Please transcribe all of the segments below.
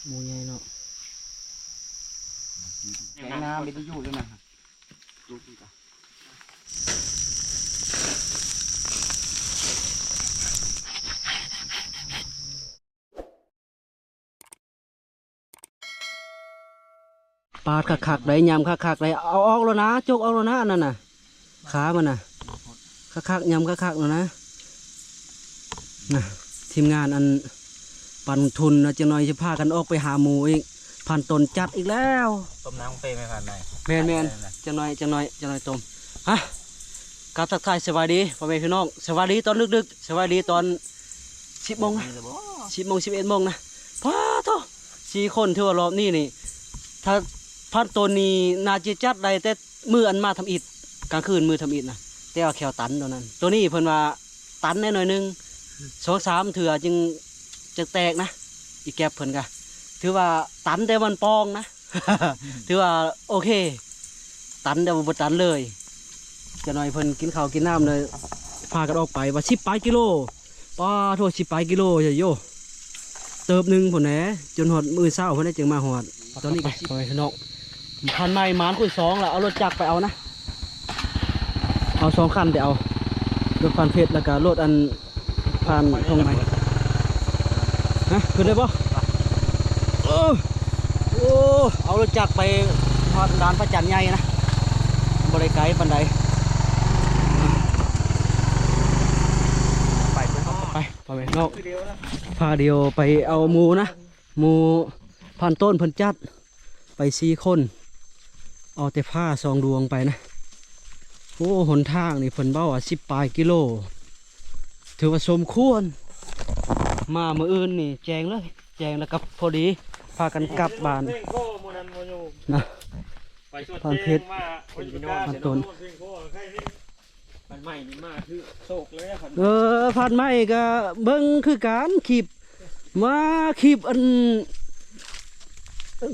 ໝູໃຫຍ່ເນາະ ແກງນ້ຳເປັນຢູ່ຢູ່ນະ. ປາດຄັກໆ ໄດ້ ຍຳຄັກໆ ໄດ້ ເອົາອອກແລ້ວນະ ຈົກອອກແລ້ວນະ ອັນນັ້ນນະ ຂາມັນນະ ຄັກໆ ຍຳຄັກໆ ແລ້ວນະ. ນະ ທີມງານອັນປັນທຶນນະ ຈັກໜ່ອຍຊິພາກັນອອກໄປຫາໝູອີກ ພັນຕົ້ນຈັດອີກແລ້ວ. ຕົ້ມນ້ຳເປແມ່ນພັນໄດ໋. ແມ່ນໆ ແມ່ນນະ ຈັກໜ່ອຍ ຈັກໜ່ອຍ ຈັກໜ່ອຍຕົ້ມ. ຮະ ກາບທັກທາຍສະບາຍດີພໍ່ແມ່ພີ່ນ້ອງ ສະບາຍດີຕອນດຶກໆ ສະບາຍດີຕອນສິບໂມງນະ ສິບໂມງ ສິບເອັດໂມງນະ. ປ້າໂທ້ ສີ່ຄົນ ຖືວ່າລອບນີ້ນີ້ ຖ້າພັນຕົ້ນນີ້ໜ້າຈະຈັດໄດ້ແຕ່ມື້ອັນມາທຳອິດ ກາງຄືນມື້ທຳອິດນະ ແຕ່ວ່າແຂ້ວຕັນໂຕນັ້ນ ໂຕນີ້ເພິ່ນວ່າ ຕັນແດ່ໜ້ອຍໜຶ່ງ ສອງສາມເທື່ອຈຶ່ງ ຈຶ່ງແຕກນະ. ອີແກັບເພິ່ນກະຖືວ່າຕັນແຕ່ມັນປ່ອງນະ ຖືວ່າໂອເຄ ຕັນແຕ່ວ່າບໍ່ຕັນເລີຍ. ຈັກໜ່ອຍເພິ່ນກິນເຂົ້າກິນນ້ຳເລີຍ ພາກັນອອກໄປວ່າສິບປາຍກິໂລ. ປ້າໂທ້ ສິບປາຍກິໂລ ໂຢ ເຕີບໜຶ່ງພຸ້ນແຫຼະ ຈົນຮອດມື້ເຊົ້າພຸ້ນແຫຼະຈຶ່ງມາຮອດ. ຕອນນີ້ກະ ໄປພີ່ນ້ອງ ພັນໄມ້ໝານຄູນສອງລະ ເອົາລົດຈັກໄປເອົານະ ເອົາສອງຄັນໄປເອົາ ລົດພານເພັດ ແລ້ວກະລົດອັນ ຜ່ານທົ່ງໄມ້ ຮະ ຂຶ້ນໄດ້ບໍ່? ໂອ້ ໂອ້ ເອົາລົດຈັກໄປຮອດດ່ານພະຈັນໃຫຍ່ນະ ບໍ່ໄດ້ໄກປານໃດ. ໄປ ໄປ ພໍ່ແມ່ນ້ອງ ພາດຽວໄປເອົາໝູນະ ໝູພັນຕົ້ນເພິ່ນຈັດ ໄປສີ່ຄົນ ເອົາແຕ່ຟ້າສອງດວງໄປນະ. ໂອ້ ຫົນທາງນີ້ເພິ່ນເວົ້າວ່າສິບປາຍກິໂລ ຖືວ່າສົມຄວນ. ມາມື້ອື່ນນີ້ແຈ້ງເລີຍ ແຈ້ງແລ້ວກໍພໍດີພາກັນກັບບ້ານນະ. ພານເພັດ ພັນຕົ້ນ ພັນໄມ້ນີ້ມາຖືກໂຊກເລີຍ. ເອີ ພັນໄມ້ກໍເບິ່ງຄືກັນ ຄລິບ ມາຄລິບອັນ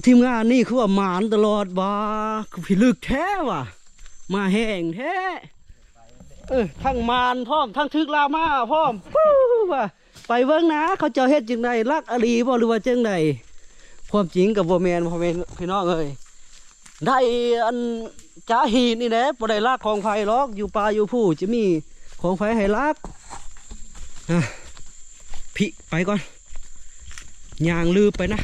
ທີມງານນີ້ຄືວ່າໝານຕະຫຼອດວ່າ ຄືພິລຶກແທ້ວ່າ ມາແຮງແທ້. ເອີ ທັງໝານພ້ອມ ທັງຖືກລາມາພ້ອມ ປູ້ ວ່າ ໄປເບິ່ງນະ ເຂົາເຈົ້າເຮັດຈັ່ງໃດ ລັກອີ່ຫຼີບໍ່ ຫຼືວ່າຈັ່ງໃດ? ຄວາມຈິງກໍບໍ່ແມ່ນ ພໍ່ແມ່ພີ່ນ້ອງເອີຍ ໄດ້ອັນຈາຫີນນີ້ແຫຼະ ບໍ່ໄດ້ລັກຂອງໃຜຫຼອກ ຢູ່ປ່າຢູ່ພູຈະມີຂອງໃຜໃຫ້ລັກ. ອາ ພິ ໄປກ່ອນ ຍ່າງລືບໄປນະ.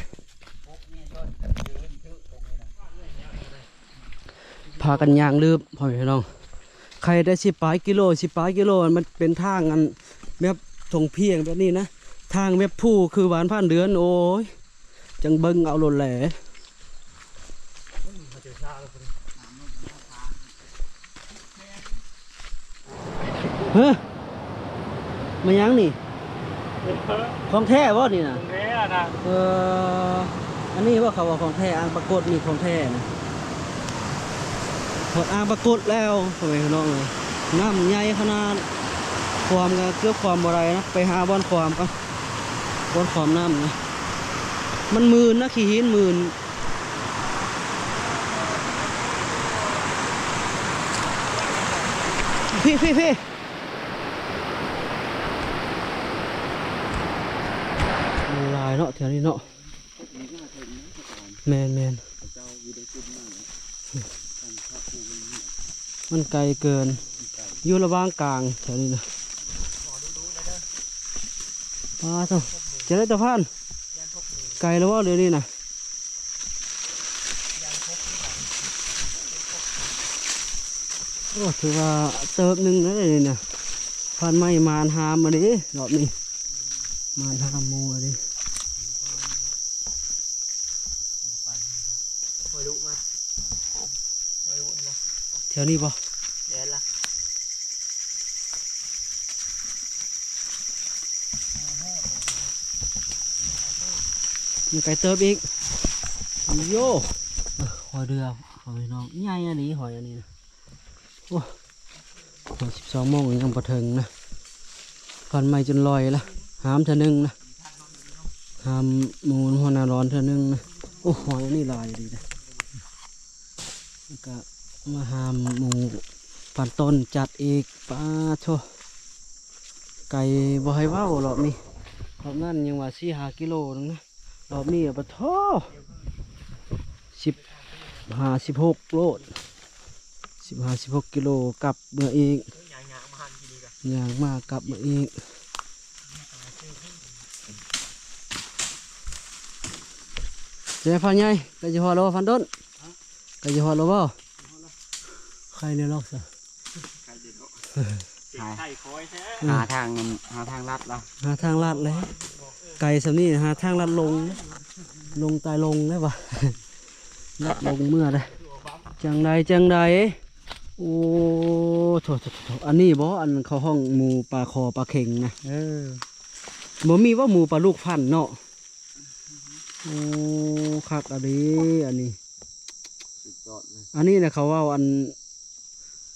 ພາກັນຍ່າງລືບ ພໍ່ແມ່ພີ່ນ້ອງ ໄຄແຕ່ສິບປາຍກິໂລ ສິບປາຍກິໂລ ມັນເປັນທາງອັນແບບທົ່ງພຽງແບບນີ້ນະ ທາງແບບພູຄືຫວານຜ່ານເດືອນ ໂອ້ຍ ຈັ່ງເບິ່ງເອົາໂລດແຫຼະ. ເຮີ ມາຫຍັງນີ້? ຂອງແທ້ບໍ່ນີ້ນະ? ຂອງແທ້ນະ. ເອີ ອັນນີ້ບໍ່ ເຂົາວ່າຂອງແທ້ ອ່າງປາກົດນີ້ຂອງແທ້ນະ. ຮອດອ່າງປາກົດແລ້ວ ພໍ່ແມ່ພີ່ນ້ອງເອີຍ ນ້ຳໃຫຍ່ຂະໜາດ ຂວາມກໍເກືອບຂວາມບໍ່ໄດ້ນະ. ໄປຫາບ່ອນຂວາມກ່ອນ ບ່ອນຂວາມນ້ຳນະ ມັນມື່ນນະ ຂີ້ຫີນມື່ນ. ພີ້ ພີ້ ພີ້ ມັນຫຼາຍເນາະ ແຖວນີ້ເນາະ. ແມ່ນໆ ມັນໄກເກີນ ຢູ່ລະຫວ່າງກາງແຖວນີ້ນະ. ປາໂທ້ ຈັ່ງໃດຕາພານ ໄກແລ້ວບໍ່ດຽວນີ້ນະ? ໂອ້ ຖືວ່າເຕີບໜຶ່ງແລ້ວນີ້ນະ ພັນໄມ້ໝານຫາມມາເດ້ ລອບນີ້ ໝານຫາມໝູ່ເດ້. ແຖວນີ້ບໍ່? ແມ່ນລະ ຍັງໄກເຕີບອີກ. ໂຢ ເອີ ຫອຍເດືອ ພໍ່ແມ່ພີ່ນ້ອງ ໃຫຍ່ອີ່ຫຼີຫອຍອັນນີ້ນະ. ໂອ້ ຮອດສິບສອງໂມງຍັງບໍ່ເຖິງນະ ພັນໄມ້ຈົນລອຍລະ ຫາມເທື່ອໜຶ່ງນະ ຫາມໝູຫົວໜ້າຮ້ອນເທື່ອໜຶ່ງນະ. ໂອ້ ຫອຍອັນນີ້ຫຼາຍດີເດ້. ແລ້ວກະມາຫາໝູພັນຕົ້ນຈັດອີກ. ປາໂທ້ ໄກບໍ່ໃຫ້ເວົ້າລອບນີ້ ລອບນັ້ນຍັງວ່າສີ່ຫ້າກິໂລໜຶ່ງນະ. ລອບນີ້ປະໂທ ສິບຫ້າ ສິບຫົກໂລດ ສິບຫ້າ ສິບຫົກກິໂລ ກັບເມືອອີກ ຍ່າງມາກັບເມືອອີກ. ເຈົ້າພານໃຫຍ່ ໃກ້ຈະຮອດແລ້ວບໍ່ ພານຕົ້ນ? ໃກ້ຈະຮອດແລ້ວບໍ່? ໃກ້ແລ້ວເນາະ ໃກ້ເດີເນາະ ຫາ ຫາທາງ ຫາທາງລັດລະ ຫາທາງລັດແຫຼະ ໄກສ່ຳນີ້ຫາທາງລັດລົງ ລົງໃຕ້ລົງແລ້ວວ່າ ລັດລົງເມືອໄດ໋ ຈັ່ງໃດຈັ່ງໃດ. ໂອ້ ໂຖໆໆ ອັນນີ້ບໍ່ ອັນເຂົາຮ້ອງໝູປ່າຄໍປ່າເຂັງນະ ເອີ ບໍ່ມີບໍ່ໝູປາລູກພັນເນາະ. ໂອ້ ຄັກອະດີອັນນີ້ ສຸດຍອດເລີຍ ອັນນີ້ນະ ເຂົາເວົ້າອັນ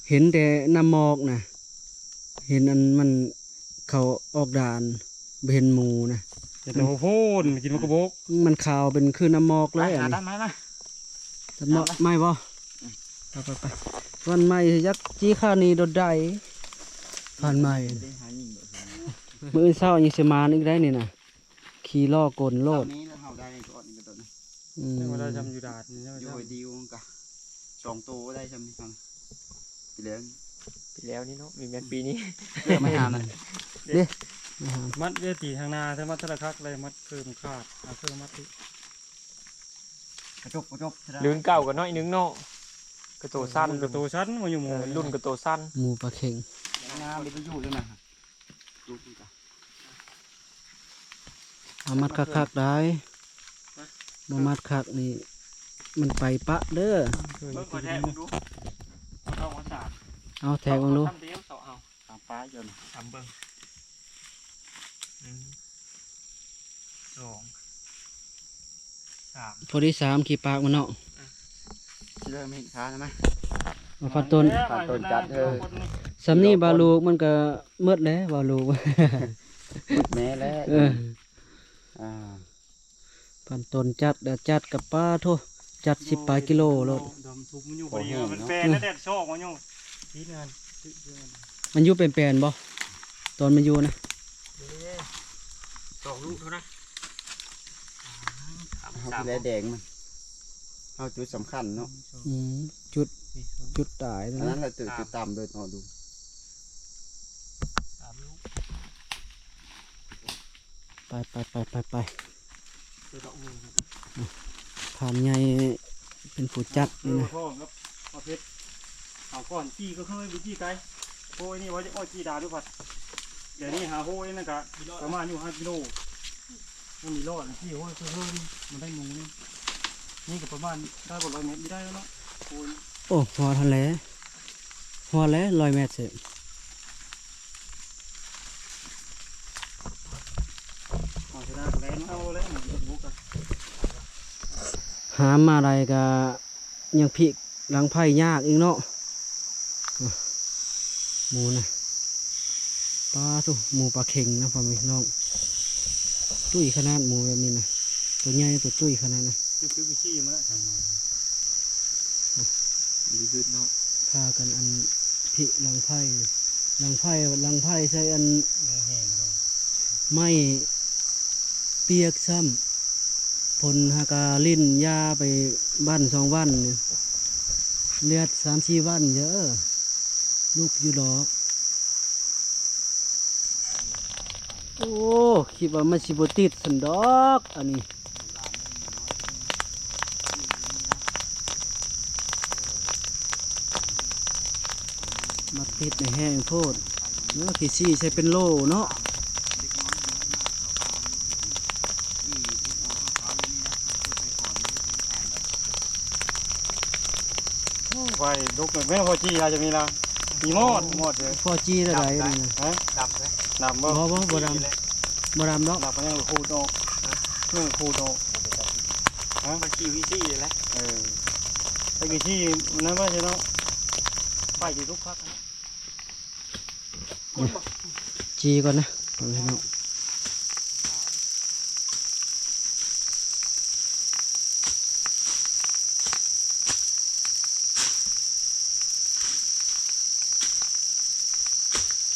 ເຫັນແຕ່ນ້ຳໝອກນະ ເຫັນອັນມັນເຂົ້າອອກດ່ານ ບໍ່ເຫັນໝູນະ ແຕ່ໂຕໂພນກິນໝາກກະບົກ ມັນຂາວເປັນຄືນ້ຳໝອກເລີຍອັນນີ້ ຕັດໄມ້ມາ ຕັດໄມ້ບໍ່? ອືມ ໄປໆໆ ວັນໃໝ່ຢາກຈີ້ຂ້ານີ້ໂດດໃດ ພັນໃໝ່ ມື້ອື່ນເຊົ້າຍັງຊິມານອີກໄດ໋ນີ້ນະ. ຂີ່ລໍ້ກົນໂລດ ເຮົາໄດ້ກ່ອນນີ້ກໍຕົວນີ້ ອືມ ຍັງບໍ່ໄດ້ຊ່ຳຢູ່ດາດນີ້ ຢູ່ຫ້ວຍດິວມັນກະສອງໂຕໄດ້ຊ່ຳນີ້ ປີແລ້ວ ປີແລ້ວນີ້ເນາະ ມີແມ່ນປີນີ້ ເກືອບມາຫາມັນ ເດ້ ມາຫາມັດເວທີທາງໜ້າ ແຕ່ມັດທະລະຄັກເລີຍ ມັດເຄື່ອງຂາດ ເອົາເຄື່ອງມັດ ກະຈົບ ກະຈົບ ລຸ້ນເກົ່າກໍໜ້ອຍໜຶ່ງເນາະ ກະໂຕສັ້ນ ລຸ້ນກະໂຕສັ້ນ ມາຢູ່ໝູ່ ເອີ ລຸ້ນກະໂຕສັ້ນ ໝູ່ປາເຂັງ ງາມໄປຢູ່ຢູ່ນະ ເອົາມັດຄັກໆໄດ໋ ບໍ່ມັດຄັກນີ້ມັນໄປປະເດີ ເບິ່ງຂໍແທກເບິ່ງດູ ເອົາແທກເບິ່ງດູ ຕາມປາຢູ່ ຕາມເບິ່ງ ໜຶ່ງ ສອງ ສາມ ພໍດີສາມ ຂີ້ປາກມັນເນາະ ຊິເລີ່ມເຮັດຂາແລ້ວນະ ເອົາພັນຕົ້ນ ພັນຕົ້ນຈັດເອີ ສ່ຳນີ້ບາລູກມັນກະໝົດແລ້ວ ບາລູກ ໝົດແນ່ແລ້ວ ເອີ ອ່າ ພັນຕົ້ນຈັດ ແລ້ວຈັດກັບປາໂທ ຈັດສິບປາຍກິໂລໂລດ ດຳທຸບມັນຢູ່ພໍດີ ມັນແປນແດດຊອກມັນຢູ່ ມັນຢູ່ແປນໆບໍ່ ຕອນມັນຢູ່ນະ ເດ້ ສອງລູກເທົ່ານັ້ນ ເຮົາຊິແລແດງມັນ ເຮົາຈຸດສຳຄັນເນາະ ອືມ ຈຸດ ຈຸດຕາຍ ອັນນັ້ນລະຈຸດ ຈຸດຕາມເດີນອອກດູ ສາມລູກ ໄປໆໆໆ ພານໃຫຍ່ເປັນຜູ້ຈັດນີ້ນະ ເອີ ເອົາເພັດ ເອົາກ່ອນ ຈີ່ກໍເຄີຍໄປຈີ່ໄກ ໂອ້ຍ ນີ້ວ່າຈະອ້ອຍຈີ່ດາດ້ວຍພັດ ດຽວນີ້ຫາໂຮຍນັ້ນກະປະມານຢູ່ຫ້າກິໂລ ມັນມີລ້ອນຈີ່ໂຮຍຄືເຮີນີ້ ມັນໄດ້ໝູນີ້ ນີ້ກໍປະມານໄດ້ບໍ່ຮ້ອຍແມັດ ນີ້ໄດ້ແລ້ວເນາະ ໂອ້ຍ ໂອ້ ຮອດຫັ້ນແຫຼະ ຮອດແລ້ວຮ້ອຍແມັດເສະ ຫາມາໄດ້ກະຍັງພິກຫຼັງໄຜ່ຍາກອີກເນາະ ໝູນະ ປາໂທ້ ໝູປາເຂັງນະ ພໍ່ແມ່ພີ່ນ້ອງ ຕຸ້ຍຂະໜາດໝູແບບນີ້ນະ ໂຕໃຫຍ່ໂຕຕຸ້ຍຂະໜາດນະ ຄື ຄືຂີ້ມາລະ ທາງມາ ມີພືດເນາະ ພາກັນອັນພິຫຼັງໄຜ່ ຫຼັງໄຜ່ ຫຼັງໄຜ່ໃສ່ອັນ ແຫ້ງເນາະ ໄມ້ປຽກຊ້ຳ ຝົນຫາກາລິນຢາໄປວັນສອງວັນນີ້ ເລືອດສາມສີ່ວັນເດີ ລຸກຢູ່ດອກ ໂອ້ ຄິດວ່າມັນຊິບໍ່ຕິດຊັ້ນດອກ ອັນນີ້ ມັກຕິດໃນແຮງໂພດ ເອີ ຂີ້ຊີ້ໃສ່ເປັນໂລເນາະ ໂອ້ ໄຟລຸກແມ່ນພໍຈີ່ອາດຈະມີລະ ມີມອດ ມອດເດີ ພໍຈີ່ລະໃດນີ້ນະ ຮະ ດຳເດີ ດຳບໍ່ ບໍ່ ບໍ່ ບໍ່ດຳ ບໍ່ດຳດອກ ດຳມັນຍັງຂູດອອກ ຍັງຂູດອອກ ຮະ ມັນຂີ້ວິຊີແຫຼະ ເອີ ໄປວິຊີນັ້ນວ່າຊິເນາະ ໄຟຊິລຸກຄັກນະ ຈີ່ກ່ອນນະ ພີ່ນ້ອງ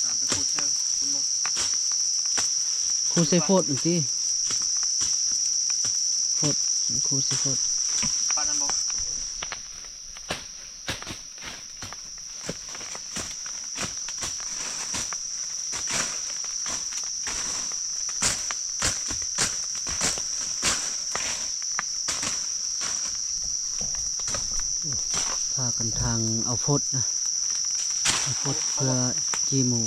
ອ່າ ໄປຂູດໃສ່ພຸ້ນບໍ່ ຂູດໃສ່ໂພດຫັ້ນຕິ ໂພດ ຂູດຊິໂພດ ປານນັ້ນບໍ່? ພາກັນທາງເອົາຟົດນະ ເອົາຟົດເພື່ອຈີ່ໝູ.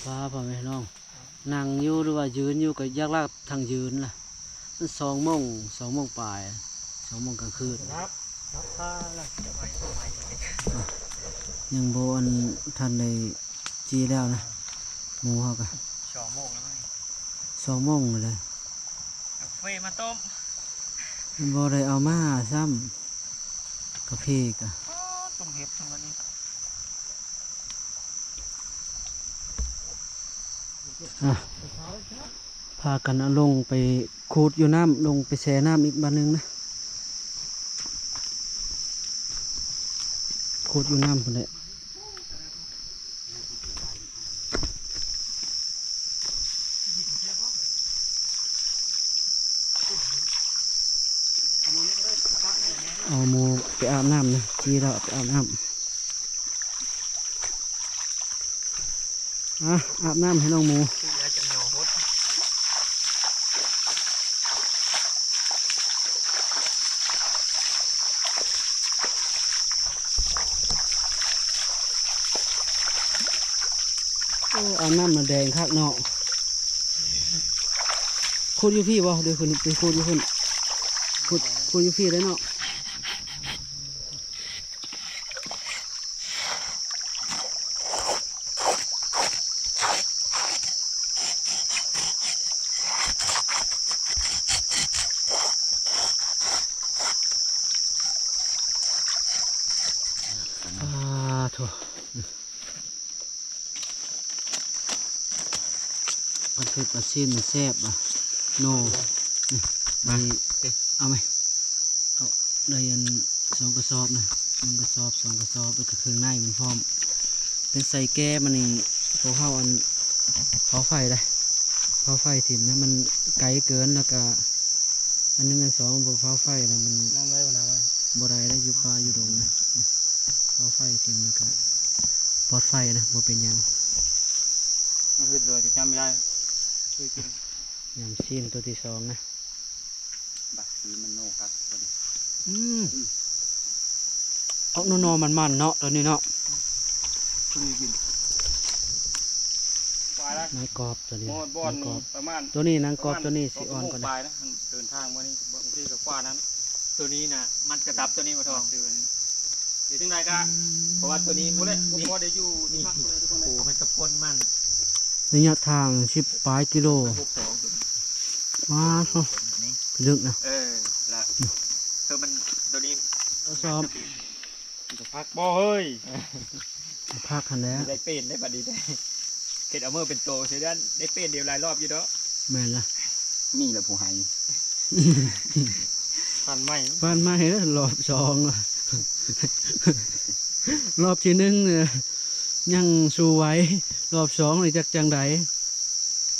ພາພໍ່ແມ່ພີ່ນ້ອງ ນັ່ງຢູ່ ຫຼືວ່າຢືນຢູ່ ກໍຢາກລາກທາງຢືນລະ. ມັນສອງໂມງ ສອງໂມງປາຍ ສອງໂມງກາງຄືນ ຍັງບໍ່ອັນທັນໄດ້ຈີ່ແລ້ວນະ ໝູເຮົາກະ ສອງໂມງແລ້ວ ສອງໂມງແລ້ວ ເອົາເຟມາຕົ້ມ ບໍ່ໄດ້ເອົາມາຊ້ຳ ກາເຟກະ ອໍ ຕົ້ມເຫັດຊັ້ນບັດນີ້. ອ່ະ ພາກັນເອົາລົງໄປຂູດຢູ່ນ້ຳ ລົງໄປແຊ່ນ້ຳອີກບາດໜຶ່ງນະ ຂູດຢູ່ນ້ຳພຸ້ນແຫຼະ. ເອົາໝູໄປອາບນ້ຳນະ ຈີ່ແລ້ວເອົາໄປອາບນ້ຳ. ອ່ະ ອາບນ້ຳໃຫ້ນ້ອງໝູ. ໂອ້ ອາບນ້ຳມັນແດງຄັກເນາະ. ຂູດຢູ່ພີ້ບໍ່ ຫຼື ຂຶ້ນໄປຂູດຢູ່ພຸ້ນ? ຂູດ ຂູດຢູ່ພີ້ໄດ້ເນາະ. ປາໂທ້ ປາທູດປາຊີ້ນມັນແຊບວ່າ ໂນ ນີ້ ມາ ນີ້ ເອີ ເອົາໄໝ? ເອົາ ໄດ້ອັນສອງກະສອບນະ ໜຶ່ງກະສອບ ສອງກະສອບ ແລ້ວກະເຄື່ອງໃນມັນພ້ອມ ເປັນໃສ່ແກ້ມານີ້ ພວກເຮົາອັນ ເຜົາໄຟໄດ໋ ເຜົາໄຟຖິ້ມນະ ມັນໄກເກີນ ແລ້ວກະ ອັນໜຶ່ງ ອັນສອງ ບໍ່ເຜົາໄຟນະ ມັນ ບໍ່ໄດ້ນະ ຢູ່ປ່າຢູ່ດົງນະ ເຜົາໄຟຖິ້ມ ແລ້ວກະ ປອດໄຟນະ ບໍ່ເປັນຫຍັງ. ຍຳຊີ້ນຕົວທີສອງນະ ບັກຊີມັນໂນຄັກຕົວນີ້ ອືມ ອອກໜໍ່ໆ ມັນໆ ເນາະ ຕົວນີ້ເນາະ ໜັງກອບຕົວນີ້ ໜັງກອບ ປະມານ ຕົວນີ້ໜັງກອບ ປະມານ ຕົວນີ້ຊິອ່ອນກວ່າ ສອງຊົ່ວໂມງປາຍນະ ເດີນທາງມານີ້ ບາງທີກໍກວ່ານັ້ນ ຕົວນີ້ນະ ມັນກະຕັບຕົວນີ້ບໍ່ທອງ ເຮັດຈັ່ງໃດກະ ເພາະວ່າຕົວນີ້ມັນ ບໍ່ໄດ້ຢູ່ ນີ້ ໂອ້ ມັນຕະພົນມັນ ໄລຍະທາງສິບປາຍກິໂລ ວ້າວ ນີ້ ເລິກນະ ເອີ ລະ ຄືມັນຕົວນີ້ ຊອບ ມັນກະພັກບໍ່ເຮີ້ຍ ພັກຫັ້ນແຫຼະ ໄດ້ເປັນໄດ້ບັດນີ້ໄດ້ ເຮັດເອົາມືເປັນໂຕ ຊິໄດ້ເປັນດຽວຫຼາຍລອບຢູ່ດອກ ແມ່ນລະ ນີ້ລະຜູ້ໃຫ້ ຟັນໃໝ່ ຟັນໃໝ່ເດີ ລອບສອງ ລອບທີໜຶ່ງ ຍັງສູ້ໄຫວ ລອບສອງນີ້ຈັກຈັ່ງໃດ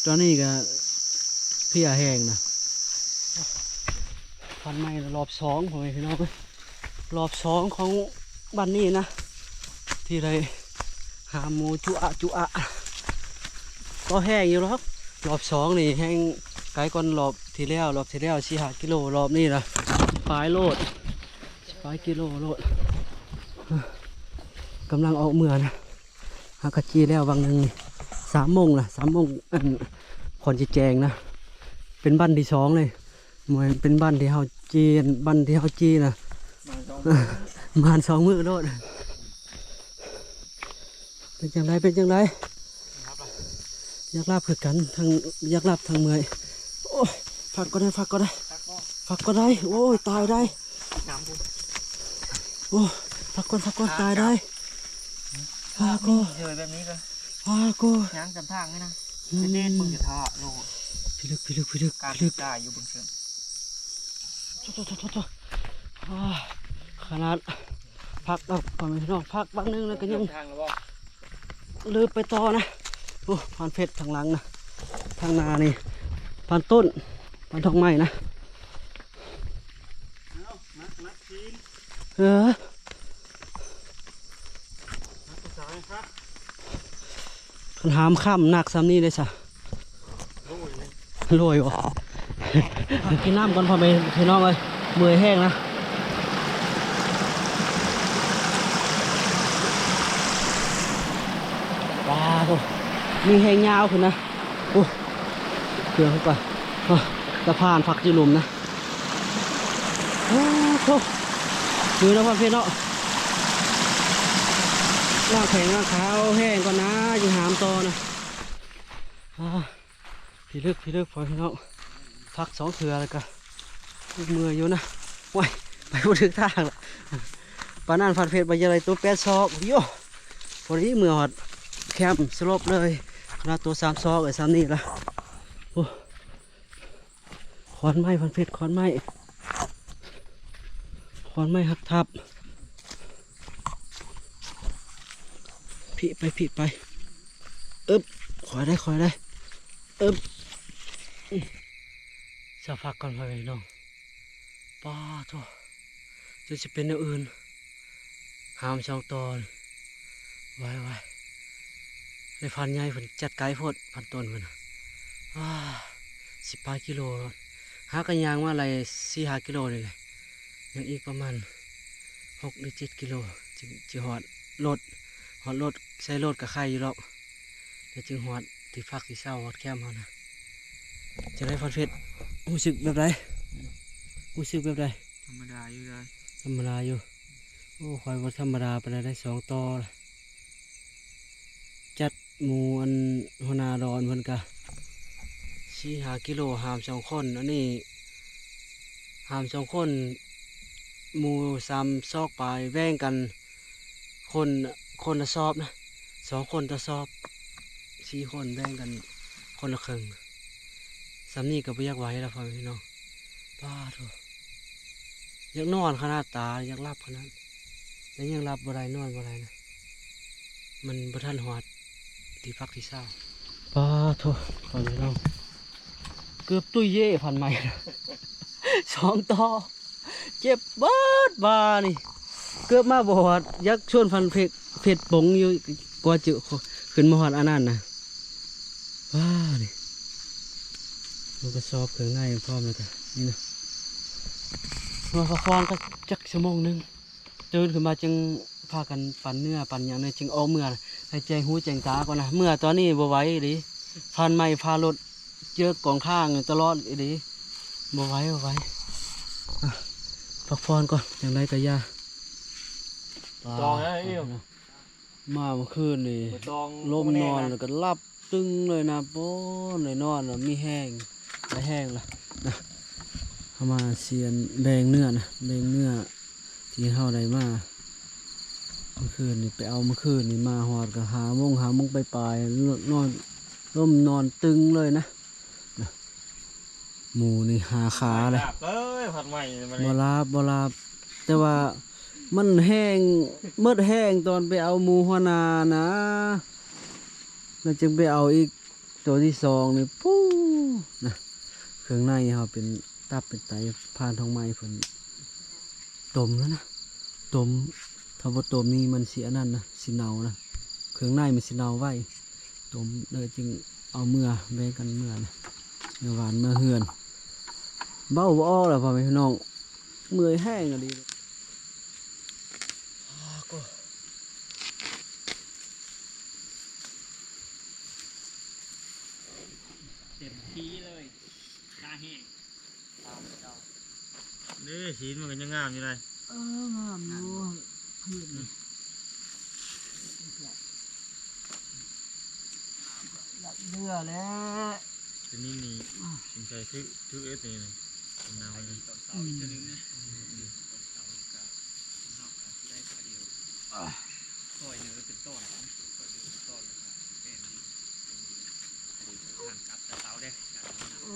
ຕອນນີ້ກະເພຍແຮງນະ ພັນໄມ້ລອບສອງ ພໍ່ແມ່ພີ່ນ້ອງເອີຍ ລອບສອງຂອງບ້ານນີ້ນະ ທີ່ໄດ້ຫາໝູຈຸອະຈຸອະ ກໍແຮງຢູ່ດອກ ລອບສອງນີ້ແຮງໄກກວ່າລອບທີ່ແລ້ວ ລອບທີ່ແລ້ວສີ່ຫ້າກິໂລ ລອບນີ້ລະປາຍໂລດ ປາຍກິໂລໂລດ ກຳລັງອອກເມືອນະ ຫາກະຈີ່ແລ້ວວັງໜຶ່ງນີ້ ສາມໂມງລະ ສາມໂມງ ອັນ ຄວັນຊິແຈ້ງນະ ເປັນບັ້ນທີສອງເລີຍ ແມ່ນເປັນບັ້ນທີ່ເຮົາຈີ່ ບັ້ນທີ່ເຮົາຈີ່ນະ ມາສອງມື້ໂລດ ເປັນຈັ່ງໃດ ເປັນຈັ່ງໃດ ຢາກລາບຄືກັນ ທັງຢາກລາບທັງເມື່ອຍ ໂອ້ຍ ພັກກ່ອນໄດ໋ ພັກກ່ອນໄດ໋ ພັກກ່ອນໄດ໋ ໂອ້ຍ ຕາຍໄດ໋ ໂອ້ຍ ພັກກ່ອນ ພັກກ່ອນ ຕາຍໄດ໋ ພາໂກ ເຈີແບບນີ້ກໍ ພາໂກ ຍ່າງຈຳທາງນີ້ນະ ອືມ ເດັດເບິ່ງຢູ່ທ່າໂລດ ພິລຶກ ພິລຶກ ພິລຶກ ພິລຶກ ກ້າຢູ່ເບິ່ງເຊິ່ງ ໂທ້ໆໆໆ ອາ ຂະໜາດພັກແລ້ວ ພໍ່ແມ່ພີ່ນ້ອງ ພັກບັກໜຶ່ງແລ້ວກໍຍັງ ເດີນທາງແລ້ວບໍ່? ເລີຍໄປຕໍ່ນະ. ໂອ້ ພານເພັດທາງຫຼັງນະ ທາງໜ້ານີ້ ພານຕົ້ນ ພານດອກໄມ້ນະ. ເອົາ ໜັກ ໜັກຊີ້ນ ເອີ ໜັກກວ່າສາຍຄັກ ຄັນຫາມຄ່ຳໜັກສ່ຳນີ້ເດ້ຊະ. ໂລຍບໍ່? ກິນນ້ຳກ່ອນ ພໍ່ແມ່ພີ່ນ້ອງເອີຍ ເມື່ອຍແຮງນະ. ວ້າໂທ້ ມີແຮງຍາວຂຶ້ນນະ. ໂອ້ ເຄື່ອງໄປ ໂອ້ ສະພານພັກຢູ່ລຸ່ມນະ. ໂອ້ໂທ້ ຢູ່ນະ ພໍ່ແມ່ພີ່ນ້ອງເນາະ ລ້າງແຂ້ງລ້າງຂາເອົາແຮງກ່ອນນະ ຈຶ່ງຫາມຕໍ່ນະ. ອາ ພິລຶກ ພິລຶກ ພໍ່ແມ່ພີ່ນ້ອງ ພັກສອງເທື່ອແລ້ວກໍເມື່ອຍຢູ່ນະ. ໂອ້ຍ ໄປບໍ່ຖືກທາງລະ ປານນັ້ນ ພານເພັດວ່າຢາກໄດ້ໂຕແປດສອກ ໂຢ ພໍດີເມື່ອຮອດແຄມສະຫຼົບເລີຍ ລະໂຕສາມສອກ ໄອ້ສ່ຳນີ້ລະ. ໂອ້ ຂອນໄມ້ ພານເພັດ ຂອນໄມ້ ຂອນໄມ້ຫັກທັບ. ພິໄປ ພິໄປ ອຶບ ຄ່ອຍໄດ້ ຄ່ອຍໄດ້ ອຶບ. ສະພັກກ່ອນ ພໍ່ແມ່ພີ່ນ້ອງ ປາໂທ້ ຈົນຊິເປັນແນວອື່ນ. ຫາມສອງຕໍ່ ໄວໆ ໃນພານໃຫຍ່ເພິ່ນຈັດໄກໂພດ ພານຕົ້ນເພິ່ນ ອາ ສິບປາຍກິໂລ ຫາກະຍ່າງມາໄດ້ສີ່ຫ້າກິໂລນີ້ແຫຼະ ຍັງອີກປະມານຫົກຫຼືເຈັດກິໂລ ຈຶ່ງຊິຮອດລົດ ຮອດລົດ ໃສ່ລົດກະໄຄຢູ່ດອກ ແລ້ວຈຶ່ງຮອດທີ່ພັກທີ່ເຊົາ ຮອດແຄມເຮົານະ. ຈັ່ງໃດ ພານເພັດ ຮູ້ສຶກແບບໃດ? ຮູ້ສຶກແບບໃດ? ທຳມະດາຢູ່ເດີ ທຳມະດາຢູ່. ໂອ້ ຂ້ອຍບໍ່ທຳມະດາປານໃດ ໄດ້ສອງຕໍ່ລະ ຈັດໝູ່ອັນຫົວໜ້າດອນເພິ່ນກະສີ່ຫ້າກິໂລ ຫາມສອງຄົນ ອັນນີ້ຫາມສອງຄົນ ໝູ່ສາມສອກປາຍ ແບ່ງກັນ ຄົນ ຄົນລະສອບນະ ສອງຄົນຕໍ່ສອບ ສີ່ຄົນແບ່ງກັນຄົນລະເຄິ່ງ. ສ່ຳນີ້ກໍບໍ່ຢາກໄຫວແລ້ວ ພໍ່ແມ່ພີ່ນ້ອງ ປາໂທ້ ຢາກນອນຂະໜາດ ຕາຢາກຫຼັບຂະໜາດ ແຕ່ຍັງຫຼັບບໍ່ໄດ້ ນອນບໍ່ໄດ້ນະ ມັນບໍ່ທັນຮອດທີ່ພັກທີ່ເຊົາ. ປາໂທ້ ພໍ່ແມ່ພີ່ນ້ອງ ເກືອບຕຸ້ຍເຢ ພັນໄມ້ ສອງຕໍ່ ເຈັບເບິດບ່ານີ້ ເກືອບມາບໍ່ຮອດ ຢາກຊວນພັນເພັດ ເພັດປົງຢູ່ ກວ່າຈະຂຶ້ນມາຮອດອັນນັ້ນນະ. ວ້າ ນີ້ ມັນກະສອບເຄື່ອງໃນພ້ອມແລ້ວກະ ນີ້ນະ ມາພັກຜ່ອນກະຈັກຊົ່ວໂມງໜຶ່ງ ຕື່ນຂຶ້ນມາຈຶ່ງພາກັນປັ່ນເນື້ອປັ່ນຫຍັງແດ່ ຈຶ່ງອອກເມືອ ໃຫ້ແຈ້ງຫູແຈ້ງຕາກ່ອນນະ. ເມືອຕອນນີ້ບໍ່ໄຫວອີ່ຫຼີ ຜ່ານໄມ້ຜ່າລົດ ເຈີກອງທາງຢູ່ຕະຫຼອດອີ່ຫຼີ ບໍ່ໄຫວ ບໍ່ໄຫວ. ອາ ພັກຜ່ອນກ່ອນ ຈັ່ງໃດກໍຢ່າ ຕ້ອງນະ ມາເມື່ອຄືນນີ້ ລົມນອນແລ້ວກໍຫຼັບຕຶງເລີຍນະ. ໂອ້ ໄດ້ນອນແລ້ວມີແຮງ ໄດ້ແຮງລະນະ. ເຮົາມາຊຽນແບ່ງເນື້ອນະ ແບ່ງເນື້ອທີ່ເຮົາໄດ້ມາເມື່ອຄືນນີ້ ໄປເອົາເມື່ອຄືນນີ້ ມາຮອດກໍຫ້າໂມງ ຫ້າໂມງປາຍໆ ນອນ ລົມນອນຕຶງເລີຍນະ. ໝູ່ນີ້ຫາຂາເລີຍ ບໍ່ຫຼັບ ບໍ່ຫຼັບ ແຕ່ວ່າມັນແຮງ ໝົດແຮງຕອນໄປເອົາໝູ່ຫົວໜ້ານະ ແລ້ວຈຶ່ງໄປເອົາອີກ ໂຕທີສອງນີ້ ປູ້ ນະ ເຄື່ອງໃນເຮົາເປັນຕັບເປັນໄຕ ຜ່ານທ້ອງໄມ້ເພິ່ນຕົ້ມແລ້ວນະ ຕົ້ມ ຖ້າບໍ່ຕົ້ມນີ້ມັນຊິອັນນັ້ນນະ ຊິເນົ່ານະ ເຄື່ອງໃນມັນຊິເນົ່າໄວ. ຕົ້ມແລ້ວຈຶ່ງເອົາເມືອ ແບ່ງກັນເມືອນະ ເມືອບ້ານເມືອເຮືອນ. ເວົ້າບໍ່ອອກແລ້ວ ພໍ່ແມ່ພີ່ນ້ອງ ເມື່ອຍແຮງອີ່ຫຼີ. ເຕັມທີ່ເລີຍ ຂາແຮງ. ນີ້ ຊີ້ນມັນກໍຍັງງາມຢູ່ໃດ໋. ເອີ ງາມຢູ່ ຄືນນີ້ ຢາກເຫຼືອແຫຼະ ຕົວນີ້ນີ້ ອືມ ສົງໄສຖື ຖືເອັດນີ້ນະ ເປັນນາວນີ້ ຕອນເຊົ້າອີກເທື່ອໜຶ່ງນະ ອືມ ຕອນເຊົ້າກໍເຮົາກໍຊິໄດ້ຂ້າວດຽວ ອາ ຊອຍໜຶ່ງເປັນຕອນນະ ຊອຍໜຶ່ງເປັນຕອນ ແລ້ວກໍແບ່ງດີ ແບ່ງດີ ທາງກັບແຕ່ເຊົ້າເດ້. ໂອ້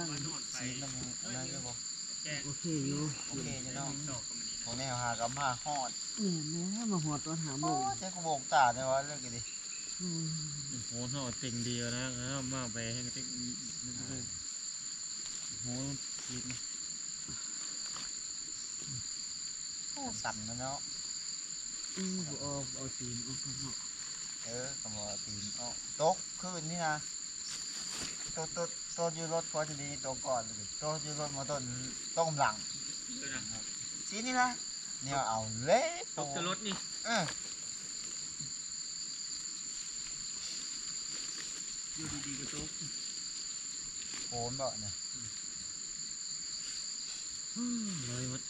ຊີ້ນມັນອັນນັ້ນຢູ່ບໍ່? ໂອເຄຢູ່ ໂອເຄຢູ່ເນາະ. ຂອງແນວຫາກໍມາຮອດ ແມ່ນແລ້ວ ມາຮອດຕອນຫ້າໂມງ. ໂອ້ ເຈັບກະໂບກຕາແນວວ່າເລື່ອງນີ້. ອືມ ໂອ້ໂຫ ເຮົາເຕັງດີແລ້ວນະ ເອົາມາແບະໃຫ້ເຕັງ ໂອ້ ໂອ້ ສັ່ນແລ້ວເນາະ. ອືມ ບໍ່ອອກ ບໍ່ເອົາຕີນອອກເນາະ. ເອີ ກໍບໍ່ເອົາຕີນອອກ. ຕົກຄືນນີ້ນະ ຕົກ ຕົກ ຕົກຢູ່ລົດ ພໍດີຕົກກ່ອນ ຕົກຢູ່ລົດ ມາຕົ້ນ ຕົກຫຼັງ ຊີ້ນນີ້ນະ ແນວເອົາເລີຍ ຕົກແຕ່ລົດນີ້. ເອີ ຢູ່ດີໆກໍຕົກ ໂພນບໍ່ນະ? ອືມ ລອຍໝົດ.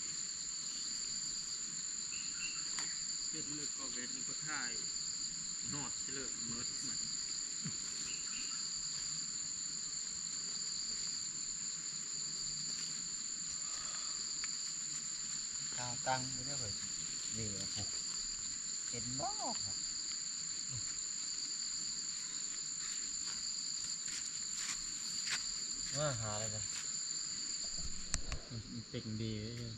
ເຮັດເລີກກໍແບດນີ້ກໍຖ່າຍນອດຊິເລີກໝົດບັດນີ້. ຕາຕັ້ງຢູ່ເດີ ເວລາພຸ້ນ ເຫັນບໍ່? ມາຫາເລີຍນະ ເຕັງດີເລີຍ.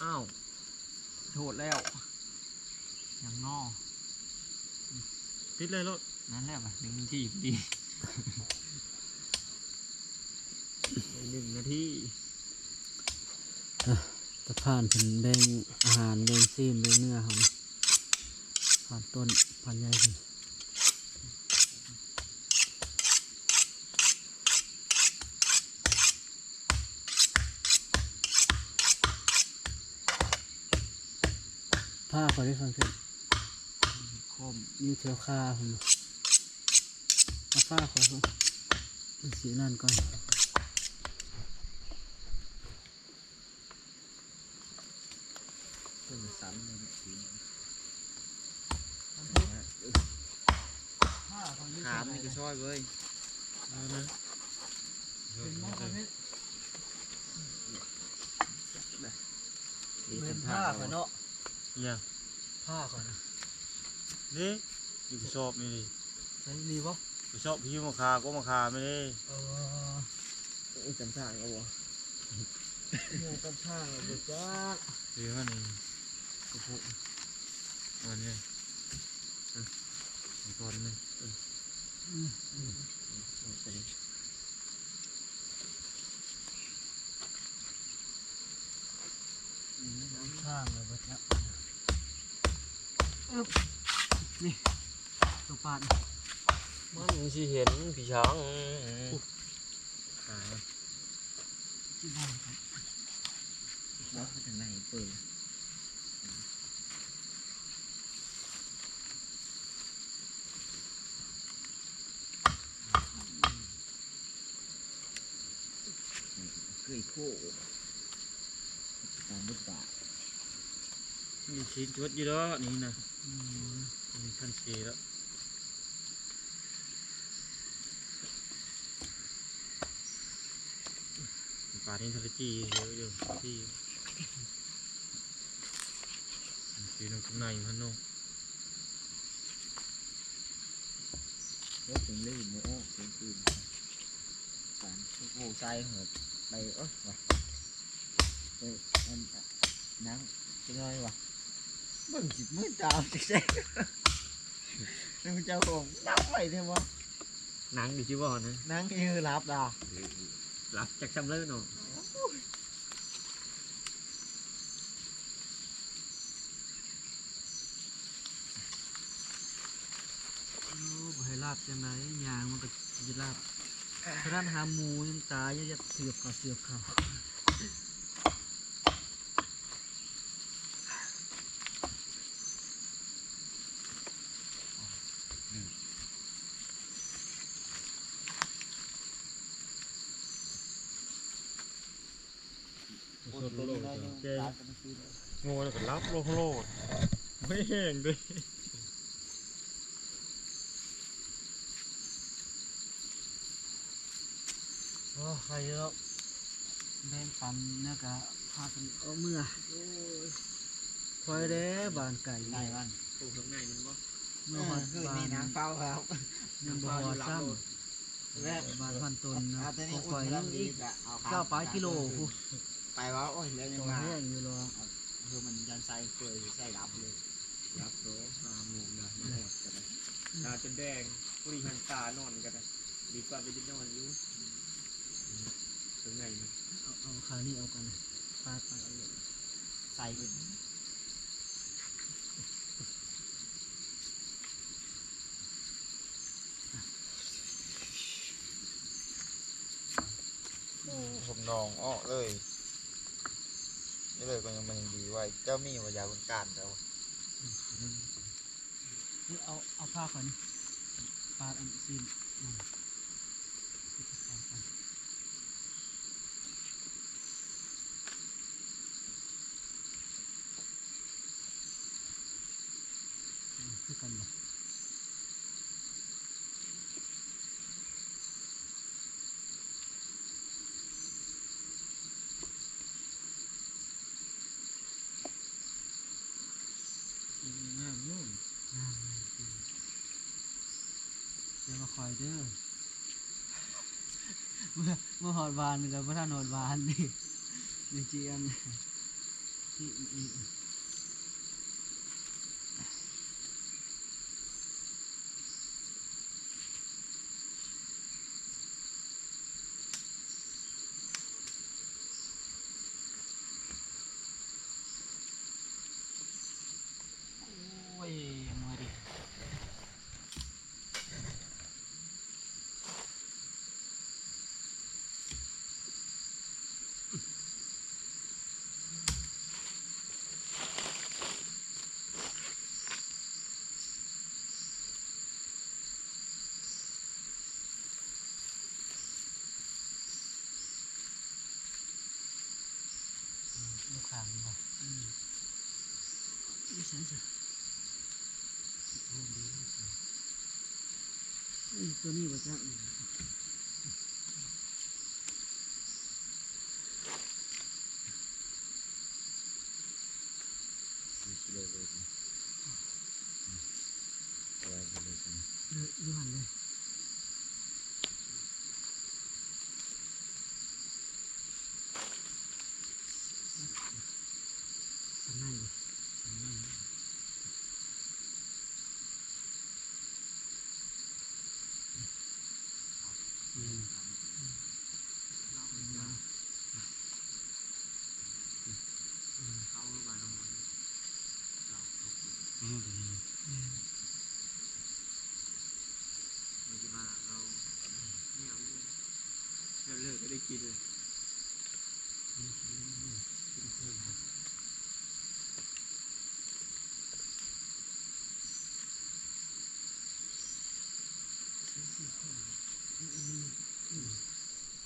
ອ້າວ ໂທດແລ້ວ ຫຍັງນໍ? ປິດເລີຍໂລດ. ນັ້ນແຫຼະວ່າ ໜຶ່ງນາທີພໍດີ ໜຶ່ງນາທີ. ອ່ະ ຕາພານເພິ່ນແບ່ງອາຫານ ແບ່ງຊີ້ນ ແບ່ງເນື້ອເຮົານະ ພານຕົ້ນ ພານໃຫຍ່ເພິ່ນ. ຜ້າຂ້ອຍໄດ້ຟັງເພງ ຄົມ ຢູ່ແຖວຄາພຸ້ນ ເອົາຜ້າຂ້ອຍພຸ້ນ ມັນຊິນັ້ນກ່ອນ. ເພິ່ນສັ່ນເລີຍເນາະ ຂາມນີ້ກໍຊອຍເວີຍ ເອົານະ ເປັນໝໍ້ເຮັດ ເປັນຜ້າຂ້ອຍເນາະ. ອີຫຍັງ? ຜ້າຂ້ອຍນະ ນີ້ ຢູ່ກະສອບນີ້ ໃສ່ນີ້ບໍ່? ກະສອບທີ່ມາຄາ ກໍມາຄາແມ່ນີ້. ເອີ ເອີ ຈຳທາງເອົາບໍ່? ເອີ ຈຳທາງເອົາບໍ່ຈັກ ເອີ ມັນນີ້ ກະໂພະ ອັນນີ້ ເອີ ຕອນນີ້ ເອີ ອືມ ເອີ ເອົາໄປ ຂ້າງເລີຍບໍ່ຈັກ ອຶບ ນີ້ ຕົວປາດ ມັນຊິເຫັນພີ່ຊ້າງ ຂາ ທີ່ບ້ານ ເນາະ ທາງໃນເປີດ ເຄີຍໂພ ຕາມບົດບາດ ມີຊີນຈຸດຢູ່ດອກນີ້ນະ ອືມ ມີຄັນຊີແລ້ວ ປານນີ້ທະເລຈີເຍອະຢູ່ ທີ່ ທີ່ນ້ຳໃນມັນເນາະ. ໂອ້ ເປັນເລີຍບໍ່ອອກ ເປັນຄືນ ປານ ໂອ້ ໃສ່ເຮີດ ໄປ ເອີ ວ່າ ໄປ ອັນ ນັ່ງຈັກໜ້ອຍວ່າ ເບິ່ງຊິມືດາວຈັກແຊ ນຳເຈົ້າຂອງນັ່ງໄວ້ແທ້ວ່າ ນັ່ງຢູ່ທີ່ບໍ່ນະ ນັ່ງຢູ່ຫຼັບດາ ຫຼັບຈັກຊ່ຳເລີເນາະ. ໂອ້ ບໍ່ໃຫ້ລາບຈັ່ງໃດ ຍ່າງມັນກໍຊິລາບ ຂະໜາດຫາໝູຍັງຕາຍ ຍັງຈະເສືອບເຂົ້າ ເສືອບເຂົ້າ. ສດໂລດ ແກງ ງົວແລ້ວກໍຫຼັບໂລດ ບໍ່ແຫ້ງເດ້. ໂອ້ ໃຄຢູ່ດອກ ແບ່ງປັນແລ້ວກະພາກັນອອກເມືອ. ໂອ້ຍ ຂ້ອຍເດ້ບ້ານໄກ ໄກບ້ານ ປູກເຖິງໃນມັນບໍ່ ເມືອຮອດ ເອີ ຄືນນີ້ນະ ບ້ານ ຟ້າວ ຟ້າວ ຍັງບໍ່ຮອດຊ້ຳ ແລ້ວ ບາດພັນຕົ້ນນະ ອ່າ ແຕ່ນີ້ ຂອງຂ້ອຍຍັງອີກຊາວປາຍກິໂລພຸ້ນ ໄປວ່າ ໂອ້ຍ ແລ້ວຍັງມາ ແຮງຢູ່ດອກ ຄືມັນຍັງໃສ່ເປີຍ ໃສ່ດັບເລີຍ ດັບໂຕ ຫ້າໂມງນະ ມາຮອດກໍໄດ້ ຕາຈົນແດງ ຜູ້ນີ້ຫັ້ນຕານອນກໍໄດ້ ດີກວ່າໄປນອນຢູ່ ເຖິງໄງມັນ ເອົາ ເອົາຂານີ້ອອກກ່ອນ ປາດ ປາດເອົາ ໃສ່ເບິດ. ໂອ້ ຜົມໜອງອອກເລີຍ ນີ້ເລີຍກໍຍັງມັນຍັງດີໄວ້ ເຈົ້າມີບໍ່ຢາຄົນການເຈົ້າ ເອີ ເອົາ ເອົາຜ້າກ່ອນ ປາດອັນຊີ້ນ ອືມ. ຄືກັນບໍ່ ງາມຢູ່ ງາມ ງາມ ແຕ່ວ່າຂ້ອຍເດີ ເມື່ອ ເມື່ອຮອດບ້ານກໍບໍ່ທັນຮອດບ້ານນີ້ ນີ້ຈີອັນ ໂອ້ຍ ເມື່ອຍເດ້. ຢູ່ຂ້າງນີ້ບໍ່? ອືມ ຢູ່ໃສຊະ? ໂອ້ ດີ ອືມ ຕົວນີ້ບໍ່ຈັກ. ຢູ່ຫັ້ນເລີຍ ສັນໃນບໍ່? ສັນໃນ.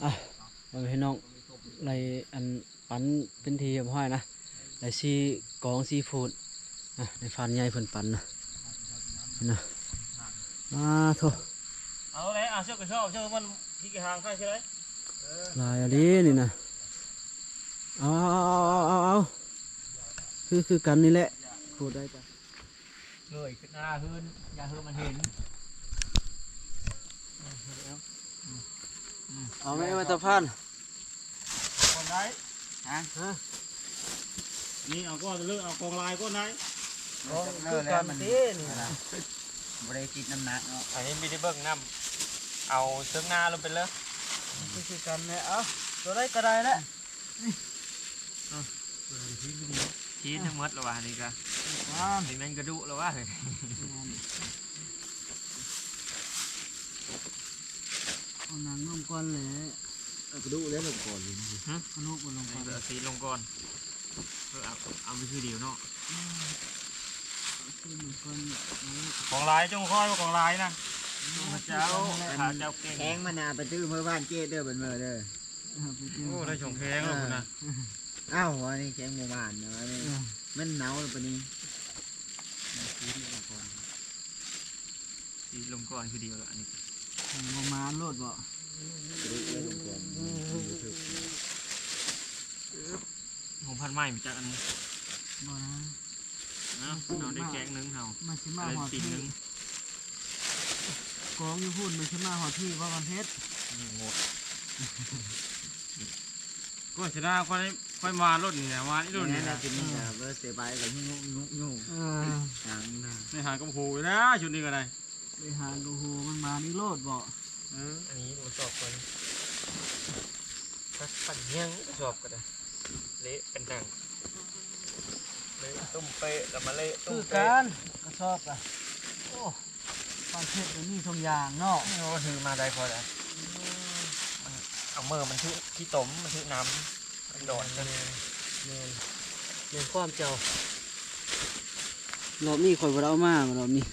ອ່ະ ພໍ່ແມ່ພີ່ນ້ອງ ໄດ້ອັນ ປັ່ນເປັນທີ່ຮຽບຮ້ອຍນະ ໄດ້ສີ່ກອງສີ່ຟຸດນະ ໃນຟານໃຫຍ່ເພິ່ນປັ່ນນະ ນະ ອາໂທ້ ເອົາແຫຼະ ເອົາເຊືອກກະຊອບ ເຊືອກມັນຂີ້ກະຫາງຂ້າຊິໄດ້ ເອີ ຫຼາຍອີ່ຫຼີນີ້ນະ ເອົາ ເອົາ ຄື ຄືກັນນີ້ແຫຼະ ພູດໄດ້ກະ ເງີຍຂຶ້ນໜ້າເຮືອນ ຢ່າໃຫ້ມັນເຫັນ ເອົາແມ່ນ ແມ່ນຕາພານ ກ່ອນໄດ້ ຮະ ຮະ ນີ້ເອົາກ່ອນເລີຍ ເອົາກອງລາຍກ່ອນໄດ້ ກອງຄືກັນຕິນີ້ນະ ບໍ່ໄດ້ຕິດນ້ຳໜັກເນາະ ອັນນີ້ມີແຕ່ເບິ່ງນຳ ເອົາເຊິ່ງໜ້າລົງໄປເລີຍ ຄື ຄືກັນແຫຼະ ເອົາ ຕົວໃດກໍໄດ້ແຫຼະ. ຊີ້ນທັງໝົດແລ້ວວະ ອັນນີ້ກະ ນີ້ແມ່ນກະດູກແລ້ວວະ ເອົາໜັງລົງກ່ອນແຫຼະ ເອົາກະດູກແລ້ວລົງກ່ອນ ຮະ ກະດູກບໍ່ລົງກ່ອນ ເອົາຊີ້ນລົງກ່ອນ ເອີ ເອົາ ເອົາໄປຄືດຽວເນາະ ອືມ ເອົາຊີ້ນລົງກ່ອນ ຂອງຫຼາຍ ຈົ່ງຄອຍວ່າຂອງຫຼາຍນະ ພະເຈົ້າ ຂ້າເຈົ້າເກັ່ງ ແຂງມານາໄປຕື້ເມືອບ້ານເຈ້ເດີ ເບິ່ງເດີ. ໂອ້ ໄດ້ສອງແຂງແລ້ວພຸ້ນນະ ອ້າວ ອັນນີ້ແຂງໝູ່ບ້ານນະ ມັນເນົ່າແລ້ວປານນີ້ ຊີ້ນລົງກ່ອນ ຊີ້ນລົງກ່ອນຄືດຽວລະ ອັນນີ້ ບໍ່ມາໂລດບໍ່ ຂອງພັນໄມ້ມາຈາກອັນນີ້ ບໍ່ນະ ເອົາ ເຮົາໄດ້ແຂງໜຶ່ງເຮົາ ມັນຊິມາຮອດ ຕີນໜຶ່ງ ກອງຢູ່ພຸ້ນ ມັນຊິມາຮອດພີ້ບໍ່ ມັນເຜັດ. ອືມ ໂອ້ຍ ກໍຊະນະ ຂ້ອຍ ຂ້ອຍມາລົດນີ້ແຫຼະ ມາອີ່ລົດນີ້ແຫຼະ. ແມ່ນແຫຼະ ກິນນີ້ກໍເບີເສຍບາຍກໍຍຸກໆໆ ເອີ ຫາງນະ ໄດ້ຫາງກັບຫູຢູ່ນະ ຊຸດນີ້ກໍໄດ້ ໄດ້ຫາງກັບຫູ ມັນມານີ້ໂລດບໍ່. ເອີ ອັນນີ້ບໍ່ຊອບກ່ອນ ປັດຫຍັງກໍຊອບກໍໄດ້ ເລະເປັນໜັງ ເລະຕຸ້ມເປະ ແລ້ວມາເລະ ຄື ຕຸ້ມເປະ ກັນ ກະສອບກະ ໂອ້ ປານເຜັດມີທຸກຢ່າງເນາະ. ໂອ້ ຖືມາໄດ້ພໍແລ້ວ ເອົາມືມັນຖືຂີ້ຕົມ ມັນຖືນ້ຳ ມັນດອນ. ແມ່ນ ແມ່ນ ແມ່ນຄວາມເຈົ້າ. ລອບນີ້ຂ້ອຍບໍ່ໄດ້ເອົາມາ ລອບນີ້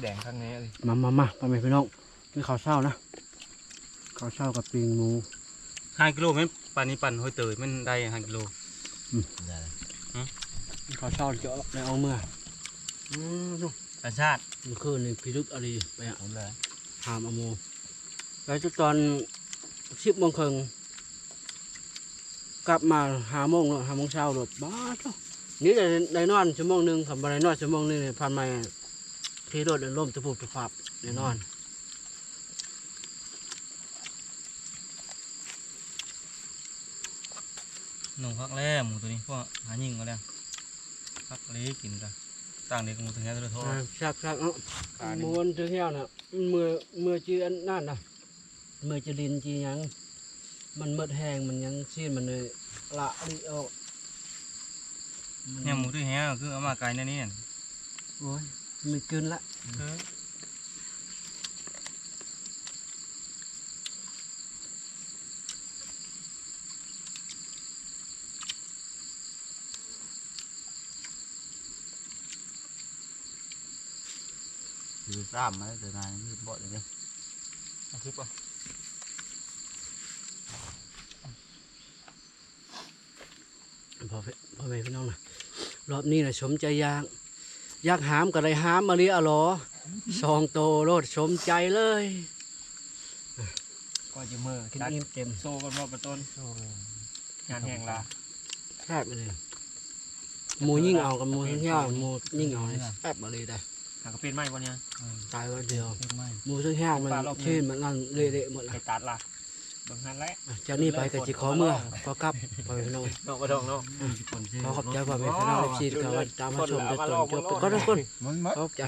ແດງຄັກແນ່ເອີຍ. ມາ ມາ ມາ ພໍ່ແມ່ພີ່ນ້ອງ ກິນເຂົ້າເຊົ້ານະ ເຂົ້າເຊົ້າກັບປີ້ງໝູ. ຫ້າກິໂລແມ່ນປານນີ້ ປານຫ້ວຍເຕີຍ ແມ່ນໄດ້ຫ້າກິໂລ. ອືມ ໄດ້ ຫຶ ກິນເຂົ້າເຊົ້າຈະໄດ້ອອກເມືອ. ອືມ ທຳມະຊາດ ມື້ຄືນນີ້ພິລຶກອະລີ ໄປຫາ ເອົາແລ້ວ ຫາມາໝູ ໄປແຕ່ຕອນສິບໂມງເຄິ່ງ ກັບມາຫ້າໂມງເນາະ ຫ້າໂມງເຊົ້າໂລດ. ບາດໂທ້ ນີ້ໄດ້ ໄດ້ນອນຊົ່ວໂມງໜຶ່ງ ຄັນບໍ່ໄດ້ນອນຊົ່ວໂມງໜຶ່ງນີ້ ພັນໄມ ຂີ່ລົດລົ້ມຕະປຸບຕະປັບແນ່ນອນ. ໜຸ່ງຄັກແລ້ວໝູໂຕນີ້ ພວກຫາຍິງເອົາແລ້ວ ຄັກເລີຍກິນກະ ຕ່າງເດັກໝູເຖິງແຮວໂທດ. ແຊບໆ ເນາະ ໝູເຖິງແຮວນະ ເມື່ອ ເມື່ອຈີອັນນັ້ນນະ ເມື່ອຈີຫຼິ້ນຈີຫຍັງ ມັນໝົດແຮງ ມັນຫຍັງຊີ້ນມັນເລີຍລະລິອອກ. ແນວໝູເຖິງແຮວຄືເອົາມາໄກແນວນີ້. ໂອ້ຍ ມີກິ່ນລະ ເອີ. ຄືຊ້ຳມາແຕ່ນານ ມີບໍ່ເດ້. ເອົາຄືບໍ່ ພໍ່ແມ່ ພໍ່ແມ່ພີ່ນ້ອງນະ ລອບນີ້ນະສົມໃຈຢາກ ຢາກຫາມກໍໄດ້ຫາມມາເລີຍອະຫຼໍ ສອງໂຕໂລດ ສົມໃຈເລີຍ. ກໍຈະເມີ ກິນອີ່ມເຕັມ ໂຊກ່ອນວ່າປະຕົ້ນ ໂອ້ ງານແຮງລາ ແຊບອີ່ຫຼີ. ໝູຍິງເອົາກັບໝູເທິງແຮວ ໝູຍິງເອົານີ້ແຊບອີ່ຫຼີໄດ໋. ຫາກະປ່ຽນໃໝ່ບໍ່ນີ້ ຕາຍວັນດຽວ ໝູເທິງແຮວມັນ ປາລອບໜຶ່ງ ຊີ້ນມັນນັ້ນເລະໆໝົດລະ ໄປຕັດລະ. ເບິ່ງຫັ້ນແຫຼະ ຈາກນີ້ໄປກໍຊິຂໍເມືອ ຂໍກັບ ພໍ່ແມ່ພີ່ນ້ອງ ເນາະ ບໍ່ດອກເນາະ. ຂໍຂອບໃຈພໍ່ແມ່ພີ່ນ້ອງ ເອັຟຊີ ທີ່ເຂົ້າມາຕິດຕາມມາຊົມຈົນຈົບ ຂອບໃຈ.